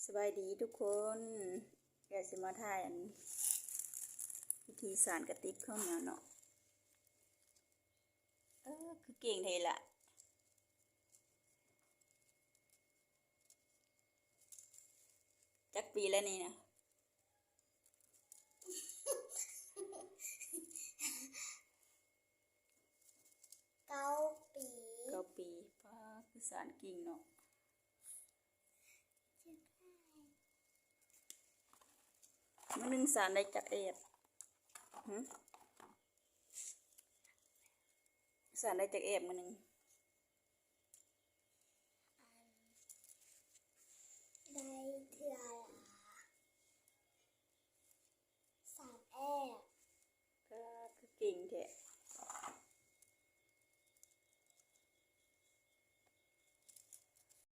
ສະບາຍດີທຸກຄົນ, ເອື້ອຍຊິມາຖ່າຍອັນ ວິທີສານກະຕິບເຂົ້າໜຽວເນາະ. ເອີ ຄືເກັ່ງແທ້ລະ. ຈັກປີແລ້ວນີ້ນະ? ເກົ້າປີ. ເກົ້າປີ. ປ້າ ຄືສານເກັ່ງເນາະ. ມື້ໜຶ່ງສານໄດ້ຈັກແອບ? ຫຶ? ສານໄດ້ຈັກແອບມື້ໜຶ່ງ?